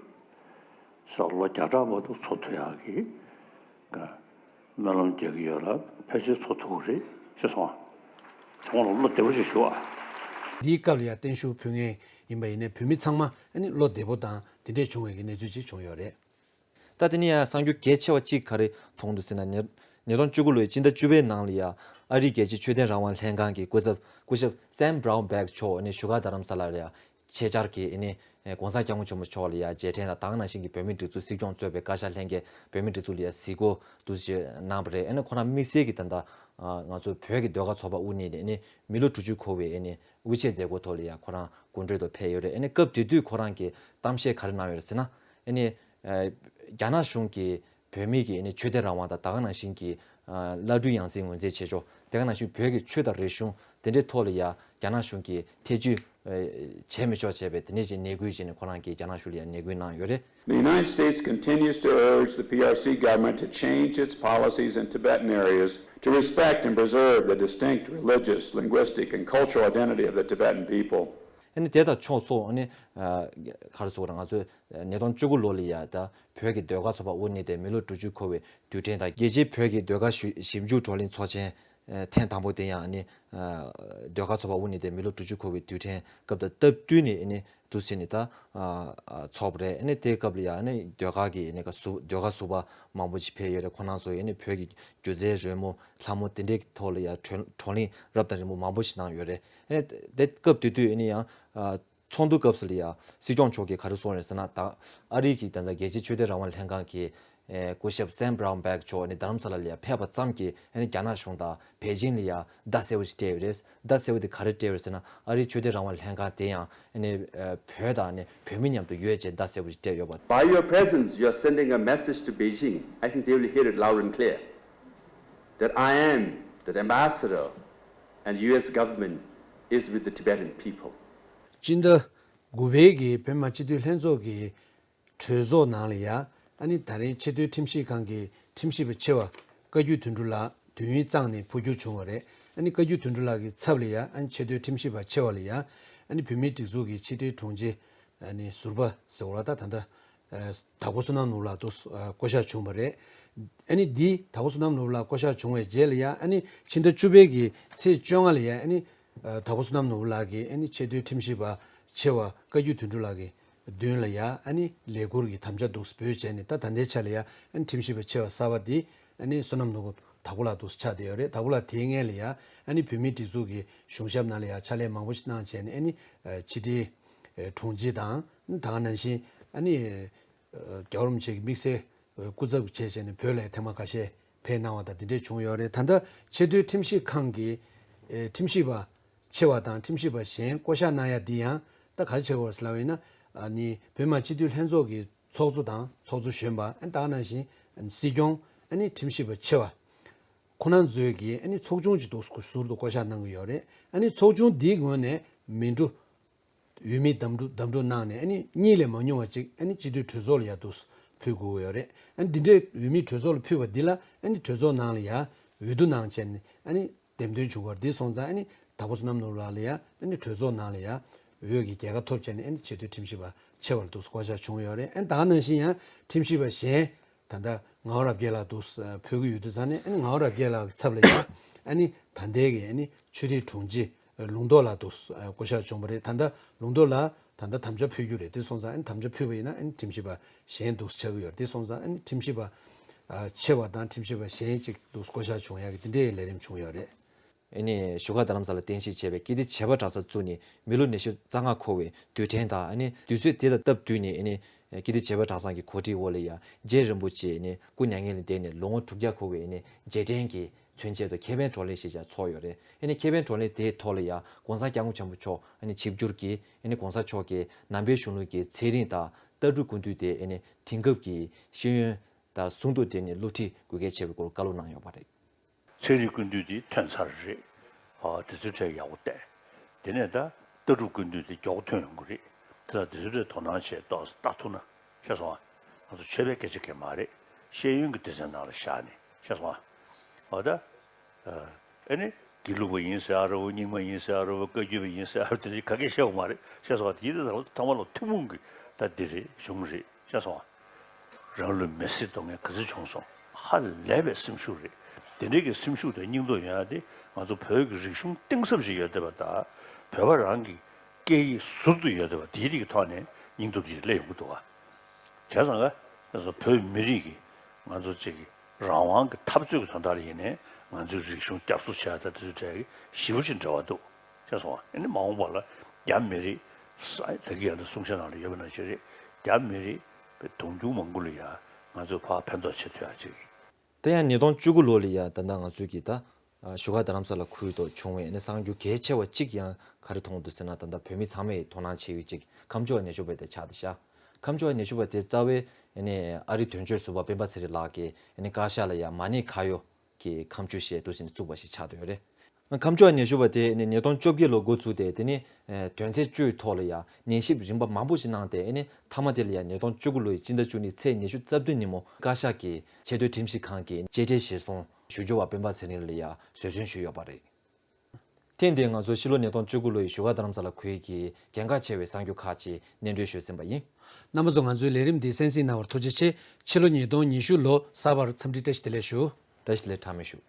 ས་ལོ་བརྒྱ་ཕྲག་བར་དུ་འཚོ་ཐུབ་ཡག་གི་སྨོན་ལམ་རྒྱག་གི་ཡོད་ལ་ཕལ་ཆེར་འཚོ་ཐུབ་ཀྱི་རེད་ཅེས་གསུངས་པ། ཚང་མ་ལ་བློ་བདེ་པོ་ཞིག་ཞུ་བ། འདིའི་སྐབས་ལ་ཡང་བརྟན་བཞུགས་ཕུལ་མཁན་ཡིན་པ་ཡིན་ནའི་བོད་མི་ཚང་མ་ཨ་ནི་བློ་བདེ་པོ་དང་དེ་འདྲས་བྱུང་བའི་གི་གནས་ཚུལ་ཅིག་བྱུང་ཡོད་རེད། ད་དེ་ནས་ཡང་གསར་འགྱུར་གལ་ཆེ་བ་གཅིག་ག་རེ་མཐོང་འདུག་ཟེར་ན། ཉིས་ཉིས་སྟོང་བཅུ་དགུ་ལོའི་སྤྱི་ཟླ་བཅུ་པའི་ནང་ལ་ཡང་ཨ་རིའི་རྒྱལ་སྤྱིའི་ཆོས་དད་རང་དབང་ལྷན་ཁང་གི་སྐུ་ཚབ་སྐུ་ཞབས་Sam Brownback་མཆོག་ནི་བཞུགས་སྒར་རྡ་རམ་ས་ལ་ལ་ཡང་ཆེད་བཅར་གྱིས་ཨ་ནི་༸གོང་ས་༸སྐྱབས་མགོན་ཆེན་པོ་མཆོག་ལ་ཡང་རྗེས་དྲན་དང་ད་ག་ནང་བཞིན་གྱི་བོད་མིའི་སྒྲིག་འཛུགས་སྲིད་སྐྱོང་གཙོས་པའི་བཀའ་ཤག་ལྷན་རྒྱས་བོད་མིའི་སྒྲིག་འཛུགས་ལ་ཡང་གཟིགས་སྐོར་འདུག་སེ་གནང་བ་རེད། ཨ་ནི་ཁོ་རང་དམིགས་བསལ་གྱིས་ད་ལྟ་ང་ཚོ་བོད་ཀྱི་ཟློས་གར་ཚོགས་པ་དབུ་བརྙེས་ནས་ཨ་ནི་མི་ལོ་དྲུག་ཅུ་འཁོར་བའི་ཨ་ནི་དབུ་འབྱེད་མཛད་སྒོ་ཐོག་ལ་ཡང་ཁོ་རང་སྐུ་མགྲོན་དུ་ཕེབས་ཡོད་རེད། ཨ་ནི་སྐབས་དེ་དུས་ཁོ་རང་གིས་གཏམ་བཤད་ག་རེ་གནང་ཡོད་རེད་ཟེར་ན། ཨ་ནི་རྒྱ་ནག་གཞུང་གིས་བོད་མི་གི་ཨ་ནི་ཆོས་དད་རང་དབང་དང་ད་ག་ནང་བཞིན་གྱི་བླ་སྤྲུལ་ཡང་སྲིད་ངོས་འཛིན་བྱེད་ཕྱོགས། དེ་ག་ནང་བཞིན་བོད་ཀྱི་ཆོས་དང་རིག་གཞུང་དེ་འདྲའི་ཐོག་ལ་ཡང་རྒྱ་ནག་གཞུང་གིས་ཐེ་ཇུས་བྱས་མི་ཆོག་བྱས་པའི་དེ་འདྲའི་ཅིག་ནན་སྐུལ་བྱས་ནས་ཁོ་རང་གིས་རྒྱ་ནག་གཞུང་ལ་ཡང་ནན་སྐུལ་གནང་ཡོད་རེད། The United States continues to urge the P R C government to change its policies in Tibetan areas to respect and preserve the distinct religious, linguistic, and cultural identity of the Tibetan people. ཨ་ནི་དེ་དང་ཕྱོགས་སོ་ཨ་ནི་ག་རེ་ཟེར་དགོས་རེད། ང་ཚོས་ཉིས་སྟོང་བཅུ་དགུ་ལོ་ལ་ཡ་ད་བོད་ཀྱི་ཟློས་གར་ཚོགས་པ་དབུ་བརྙེས་ཏེ་མི་ལོ་དྲུག་ཅུ་འཁོར་བའི་དུས་དྲན་དང་རྒྱལ་སྤྱིའི་བོད་ཀྱི་ཟློས་གར་ཞིབ་ཞིབ་འཇུག་བགྲོ་གླེང་ཚོགས་ཆེན་ཐེངས་དང་པོ་དེ་ཡང་ཨ་ནི་ཟློས་གར་ཚོགས་པ་དབུ་བརྙེས་ཏེ་མི་ལོ་དྲུག་ཅུ་འཁོར་བའི་དུས་དྲན་སྐབས་དང་སྟབས་བསྟུན་ནས་ཨ་ནི་འདུག་སེ་ནི་ད་ཚོགས་པ་རེད། ཨ་ནི་དེའི་སྐབས་ལ་ཡང་ཨ་ནི་ཟློས་གར་གྱི་ཨ་ནི་ག་ཟུ་ཟློས་གར་ཟུར་པ་མང་པོ་ཞིག་ཕེབས་ཡོད་རེད། ཁོང་རྣམ་ཚོ་ཨ་ནི་བོད་ཀྱི་སྒྱུ་རྩལ་རོལ་མོ་ལྷ་མོ་དེ་འདྲའི་ཐོག་ལ་ཡང་བགྲོ་བགྲོ་གླེང་རབ་དང་རིམ་པ་མང་པོ་ཞིག་གནང་ཡོད་རེད། ཨ་ནི་དེ་སྐབས་དེ་དུས་ཨ་ནི་ཡང་ཚོགས་འདུ་སྐབས་སུ་ལ་ཡང་སྲིད་སྐྱོང་མཆོག་གིས་ག་རེ་གསུངས་རེད་ཟེར་ན། ད་ཨ་རི་གི་ད་ལྟ་རྒྱལ་སྤྱིའི་ཆོས་དད་རང་དབང་ལྷན་ཁང་གི་ ཨེ་སྐུ་ཞབས་སེམ་བྷ་རའུན་བྷེག་མཆོག་ནི་རྡ་རམ་ས་ལ་ལ་ཡ་ཕེབས་པ་ཙམ་གྱིས་ཨ་ནི་རྒྱ་ནག་གཞུང་དང་པེ་ཅིང་ལ་ཡ་བརྡ་གསལ་བོ་ཞིག་སྤྲད་ཡོད་རེད། བརྡ་གསལ་བོ་དེ་ག་རེ་སྤྲད་ཡོད་རེད་ཟེར་ན། ཨ་རིའི་ཆོས་དད་རང་དབང་ལྷན་ཁང་དེ་ཡང་ཨ་ནི་ཨ་བོད་དང་ཨ་ནི་བོད་མི་མཉམ་དུ་ཡོད་ཅེས་བརྡ་གསལ་བོ་ཞིག་སྤྲད་ཡོད་པ། By your presence, you are sending a message to Beijing. I think they will hear it loud and clear that I am the ambassador and U S government is with the Tibetan people. སྤྱི་ཟླ་དགུ་པའི་གི་བོད་མི་མང་སྤྱི་འཐུས་ལྷན་ཚོགས་ཀྱི་གྲོས་ཚོགས་ནང་ལ་ཡ། ཨ་ནི་ད་རེས་ཆེས་མཐོའི་ཁྲིམས་ཞིབ་ཁང་གི་ཁྲིམས་ཞིབ་པ་ཆེ་བ་བཀའ་བརྒྱུད་དོན་གྲུབ་ལགས་དུས་ཡུན་གཙང་ནས་འཕོ་འགྱུར་བྱུང་བ་རེད། ཨ་ནི་བཀའ་བརྒྱུད་དོན་གྲུབ་ལགས་ཀྱི་ཚབ་ལ་ཡ། ཨ་ནི་ཆེས་མཐོའི་ཁྲིམས་ཞིབ་པ་ཆེ་བ་ལ་ཡ། ཨ་ནི་བོད་མིའི་སྒྲིག་འཛུགས་ཀྱི་ཕྱི་དྲིལ་དྲུང་ཆེ་ཨ་ནི་ཟུར་པ་ཟེར་བ་ལ་ད་ད་ལྟ་ཨ་དྭགས་པོ་བསོད་ནམས་ནོར་བུ་ལགས་དུ་ཨ་བསྐོ་གཞག་བྱུང་བ་རེད། ཨ་ནི་འདི་དྭགས་པོ་བསོད་ནམས་ནོར་བུ་ལགས་བསྐོ་གཞག་བྱུང་བའི་རྗེས་ལ་ཡ། ཨ་ནི་ཕྱི་ཟླ་བཅུ་པའི་གི་ཚེས་བཅོ་ལྔ་ལ་ཡ། ཨ་ནི་ཨ་དྭགས་པོ་བསོད་ནམས་ནོར་བུ་ལགས་ཀྱིས་ཨ་ནི་ཆེས་མཐོའི་ཁྲིམས་ཞིབ་པ་ཆེ་བ་བཀའ་བརྒྱུད་དོན་གྲུབ་ལགས་ཀྱི་མདུན་ལ་ཡ། ཨ་ནི་ལས་ཁུར་གྱི་དམ་བཅའ་འདུག་སེ་འབུལ་བྱས་ནས། ད་ད་ལྟའི་ཆ་ལ་ཡ། ཨ་ནི་ཁྲིམས་ཞིབ་པ་ཆེ་བ་གསར་པ་འདི་ཨ་ནི་བསོད་ནམས་ནོར་བུ་དྭགས་པོ་ལགས་འདུག་སེ་ཆགས་བསྡད་ཡོད་རེད། དྭགས་པོ་ལགས་དེའི་སྔོན་ལ་ཡ། ཨ་ནི་བོད་མིའི་སྒྲིག་འཛུགས་ཀྱི་གཞུང་ཞབས་ནང་ལ་ཡ་ཕྱག་ལས་མང་པོ་ཞིག་གནང་བྱས་ནས། ཨ་ནི་ཨ་ཕྱི་དྲིལ་ཨ་དྲུང་ཆེ་དང་། ཨ་ནི་ད་ག་ནང་བཞིན་ཨ་ནི་ཨ་རྒྱལ་བ་རིན་པོ་ཆེ་གི་དམིགས་བསལ་སྐུ་ཚབ་བྱས་བྱས་ནས་བོད་ལ་ཐེངས་མ་ཁ་ཤས་ཕེབས་གནང་བ་དང་དེ་འདྲས་བྱུང་ཡོད་རེད། ད་ལྟ་ཆེས་མཐོའི་ཁྲིམས་ཞིབ་ཁང་གི་ཨེ་ཁྲིམས་ཞིབ་པ་ཆེ་བ་དང་ཁྲིམས་ཞིབ་པ་གཞན་བསྐོ་གཞག་གནང་ཡ་འདི་ཡང་ད་ག་རེ་བྱེད་དགོས་རེད་ཟེར་ལབ་པ་ཡིན་ན། ཨ་ནི་བོད་མི་མང་སྤྱི་འཐུས་ལྷན་ཚོགས་ཀྱི་ཚོགས་གཙོ་དང་ཚོགས་གཙོ་གཞོན་པ། ཨ་ནི་ད་ག་ནང་བཞིན་ཨ་ནི་སྲིད་སྐྱོང་། ཨ་ནི་ཁྲིམས་ཞིབ་པ་ཆེ་བ་ཁོང་རྣམ་ཚོས་ཀྱིས་ཨ་ནི་ཚོགས་ཆུང་ཅིག་འདུག་ཟུར་དུ་བསྐོ་གཞག་གནང་གི་ཡོད་རེད། ཨ་ནི་ཚོགས་ཆུང་འདིའི་ངོས་ནས་མི་འགྲོ་འོས་མི་བདམས་འགྲོ་བདམས་འགྲོ་གནང་ནས། ཨ་ནི་གཉིས་ལས་མ་ཉུང་བ་ཅིག་ཨ་ནི་སྤྱི་འཐུས་གྲོས་ཚོགས་ལ་ཡ་འདུག་སེ་ཕུལ་དགོས་ཀྱི་ཡོད་རེད། ཨ་ནི་འདི་འདྲའི་འོས་མི་གྲོས་ཚོགས་ལ་ཕུལ་བ་འདི་ལ་ཨ་ནི་གྲོས་ཚོགས་ནང་ལ་ཡ་འོས་བསྡུ་གནང་བྱས་ནས། ཨ་ནི་འདེམས་ཐོན་བྱུང་བར་འདི་སོང་ཙང་། ཨ་ནི་དྭགས་པོ་བསོད་ནམས་ནོར་བུ་ལགས་ལ་ཡ་ཨ་ནི་གྲོས་ཚོགས་ནང་ལ་ཡ་འོས་ཀྱི་རྒྱལ་ཁ་ཐོབ་བྱས་ནས། ཨ་ནི་ཆེས་མཐོའི་ཁྲིམས་ཞིབ་པ་ཆེ་བར་འདུག་སེ་བསྐོ་གཞག་བྱུང་ཡོད་རེད། ཨ་ནི་ད་ག་ནང་བཞིན་ཡང་ཁྲིམས་ཞིབ་པ་གཞན་ད་ལྟ་ངག་དབང་རབ་རྒྱས་ལགས་འདུག་སེ་ཕུལ་གྱི་ཡོད་དུས་ཙང་ནས། ཨ་ནི་ངག་དབང་རབ་རྒྱས་ལགས་ཀྱི་ཚབ་ལ་ཡ་ཨ་ནི་ད་ལྟའི་གི་ཨ་ནི་ཆོས་རིག་དྲུང་ཆེ་ལུང་རྟོགས་ལགས་འདུག་སེ་བསྐོ་གཞག་བྱུང་བ་རེད། ད་ལྟ་ལུང་རྟོགས་ལགས་ད་ལྟ་དམ་བཅའ་ཕུལ་རྒྱུ་རེད། དེ་སོང་ཙང་ཨ་ནི་དམ་བཅའ་ཕུལ་བ་ཡིན་ན་ཨ་ནི་ཁྲིམས་ཞིབ་པ་གཞན་འདུག་སེ་ཆགས་ཀྱི་ཡོད་རེད། དེ་སོང་ཙང་ཨ་ནི་ཁྲིམས་ཞིབ་པ་ཆེ་བ་དང་ཁྲིམས་ཞིབ་པ་གཞན་ཅིག་འདུག་སེ་བསྐོ་གཞག་བྱུང་ཡག་གི་དེ་འདྲའི་ལས་རིམ་བྱུང་ཡོད་རེད། ཨ་ནི་བཞུགས་སྒར་རྡ་རམ་ས་ལ་རྟེན་གཞི་བྱས་པའི་ཀིརྟི་བྱེས་པ་གྲྭ་ཚང་བཙུགས་ནས་མི་ལོ་ཉི་ཤུ་རྩ་ལྔ་འཁོར་བའི་དུས་དྲན་དང་། ཨ་ནི་དུས་ཚོད་དེ་དང་སྟབས་བསྟུན་ནས། ཨ་ནི་ཀིརྟི་བྱེས་པ་གྲྭ་ཚང་གི་གོ་སྒྲིག་འོག་ལ་ཡ་རྗེ་རིན་པོ་ཆེ་ཨ་ནི་སྐུ་མྱ་ངན་ལས་འདས་ནས་ལོ་ངོ་དྲུག་བརྒྱ་འཁོར་བའི་ཨ་ནི་རྗེས་དྲན་གྱི་མཚོན་ཆེད་དུ་ཁེ་ཕན་བགྲོ་གླེང་ཞིག་ཀྱང་ཚོགས་ཡོད་རེད། ཨ་ནི་ཁེ་ཕན་བགྲོ་གླེང་དེའི་ཐོག་ལ་ཡ་༸གོང་ས་༸སྐྱབས་མགོན་ཆེན་པོ་མཆོག་ཨ་ནི་ཆིབས་བསྒྱུར་གྱིས་ཨ་ནི་༸གོང་ས་མཆོག་གི་ནང་པའི་གཞུང་ལུགས་ཀྱི་ཚན་རིག་དང་ལྟ་གྲུབ་ཀུན་བཏུས་དེ་ཨ་ནི་དེང་སྐབས་ཀྱི་ཤེས་ཡོན་དང་ཟུང་དུ་འབྲེལ་ནས་སློབ་ཁྲིད་དགོས་གལ་ཆེ་བའི་སྐོར་བཀའ་སློབ་གནང་ཡོད་པ་རེད། ཚན་རིག་ཀུན་བཏུས་དེ་ཐོན་ཚར་རེད། ཨ་དེ་ཚོའི་གྲས་ཡག་པོ་བལྟས། དེ་ནས་ད་ལྟ་གྲུབ་ཀུན་བཏུས་དེ་མགྱོགས་པོ་ཐོན་ཡོང་གི་རེད། དེ་ཚོ་དེ་ཚོའི་གྲས་དོ་སྣང་བྱས་ཏོག་ཙམ་ལྟ་ཐུབ་ན་ཤེས་སོང་ཨ། ང་ཚོ་ཆོས་པའི་སྐད་ཆ་གང་མ་རེད། ཤེས་ཡོན་གྱི་སྡེ་ཚན་ནང་ལ་བཞག་ནས་ཤེས་སོང་ཨ། འོ་ད། ཨ་ནི་དགེ་ལུགས་པ་ཡིན་ཟེར་ཨ་རོ། རྙིང་མ་ཡིན་ཟེར་ཨ་རོ། བཀའ་བརྒྱུད་པ་ཡིན་ཟེར་ཨ་རོ། དེ་འདྲ་ག་གེ་བཤད་ཡོད་མ་རེད། ཤེས་སོང་ཨ། དེ་ཡིན་དུས་ཙམ་པ་ཚང་མ་ལ་ཐུན་མོང་གི་ད་འདི་རེད། གཞུང་རེད། ཤེས་སོང་ཨ། རང་ལུས་མེར་སྲེག་གཏོང་མཁན་ག་ཚོད་བྱུང་སོང་། ཧ་ལས་པའི་སེམས་ཤུགས་རེད། དེ་འདྲའི་གི་སེམས་ཤུགས་དང་སྙིང་སྟོབས་ཡོང་ཡ་དེ་ང་ཚོ་བོད་ཀྱི་རིག་གཞུང་གཏིང་ཟབ་ཅིག་ཡོད་བསྡད་པ་དང་། བོད་པ་རང་གི་སྐད་ཡིག་ཟུར་དུ་ཡོད་བསྡད་པ་དེའི་རིགས་ཀྱི་ཐོག་ནས་སྙིང་སྟོབས་ཅིག་སླེབས་ཡོང་གི་འདུག་ག་བྱས་ཙང་ཀ་ང་ཚོ་བོད་མི་རིགས་ཀྱི་ང་ཚོ་གཅིག་གི་རང་དབང་གི་འཐབ་རྩོད་ཀྱི་དོན་དག་ལ་ཡིན་ནའི་ང་ཚོའི་རིག་གཞུང་བསྐྱར་གསོ་བྱས་ཡ་དང་དེ་ཚོའི་གྲས་ཀྱི་ཞེ་པོ་ཅིག་འབྲེལ་བ་འདུག་ཤེས་སོང་ཨ། ཨ་ནི་མ་འོངས་པ་ལ་རྒྱ་མི་རིགས་ས་ད་གི་ཡང་ན་གསུང་བཤད་ནང་ལ་ཡོད་པ་ནང་བཞིན་རེད། རྒྱ་མི་རིགས་པའི་དུང་ཕྱུར་མང་པོ་ལ་ཡ་ང་ཚོས་ཕར་ཕན་ཐོགས་བྱེད་ཐུབ་ཡ་ཅིག་དེ་ཡང་ཉིས་སྟོང་བཅུ་དགུ་ལོ་ལ་ཡ་ད་ལྟ་ང་ཚོས་ཀྱི་ད་བཞུགས་སྒར་རྡ་རམ་ས་ལ་ཁུལ་དུ་བྱུང་བའི་ཨ་ནི་གསར་འགྱུར་གལ་ཆེ་བ་གཅིག་ཡང་ག་རེ་མཐོང་འདུག་ཟེར་ན། ད་ལྟ་བོད་མི་ཚང་མས་དོ་སྣང་བྱེད་ཡུལ་གཅིག་ཁམས་ཕྱོགས་ནས་ཞུ་བ་དེ་ཆགས་བསྡད་ཤག་ཁམས་ཕྱོགས་ནས་ཞུ་བ་དེ་རྩ་བའི་ཨ་ནི་ཨ་རིའི་དོན་གཅོད་ཟུར་པ་སྤེན་པ་ཚེ་རིང་ལགས་ཀྱིས་ཨ་ནི་བཀའ་ཤག་ལ་ཡ་མ་ཎི་ཁ་ཡོ་གི་ཁ་མཆུ་ཞེས་འདུག་ཟེར་ནས་བཙུགས་པ་ཞིག་ཆགས་བསྡད་ཡོད་རེད། ཁམས་ཕྱོགས་ནས་ཞུ་བ་དེ་ནི་ཉིས་སྟོང་བཅོ་བརྒྱད་ལོ་འགོ་བཙུགས་ཏེ། དེ་ནི་ཨེ་དོན་ཚན་བཅུའི་ཐོག་ལ་ཡང་ཉན་ཞིབ་རིམ་པ་མང་པོ་ཞིག་གནང་སྟེ། ཨེ་ནི་མཐའ་མ་དེ་ལ་ཡང་ཉིས་སྟོང་བཅུ་དགུ་ལོའི་སྤྱི་ཟླ་བཅུ་གཉིས་ཚེས་ཉི་ཤུ་རྩ་བདུན་ཉིན་མོ་བཀའ་ཤག་གིས་ཆེས་མཐོའི་ཁྲིམས་ཞིབ་ཁང་གི་བཅད་ཁྲའི་ཞལ་གསུང་ཞུ་རྒྱུ་བ་སྤེན་པ་ཚེ་རིང་ལ་ཡང་ཟོལ་མཚོན་ཞུས་ཡོད་པ་རེད། ཐེངས་འདིའི་ང་ཚོའི་ཕྱི་ལོ་ཉིས་སྟོང་བཅུ་དགུ་ལོའི་བཞུགས་སྒར་རྡ་རམ་ས་ལ་ཁུལ་གྱི་གལ་འགངས་ཆེ་བའི་གསར་འགྱུར་ཁག་ཅིག་སྙན་སྒྲོན་ཞུས་ཟིན་པ་ཡིན། རྣམ་པ་ཚོ་ང་ཚོའི་ལས་རིམ་འདི་གསན་གཟིགས་གནང་བར་ཐུགས་རྗེ་ཆེ། ཕྱི་ལོ་ཉིས་སྟོང་ཉི་ཤུ་ལོ་གསར་པར་འཚམས་འདྲི་བཀྲ་ཤིས་བདེ་ལེགས་ཞུ། བཀྲ་ཤིས་བདེ་ལེགས། གྲངས་མེད་ཞུ།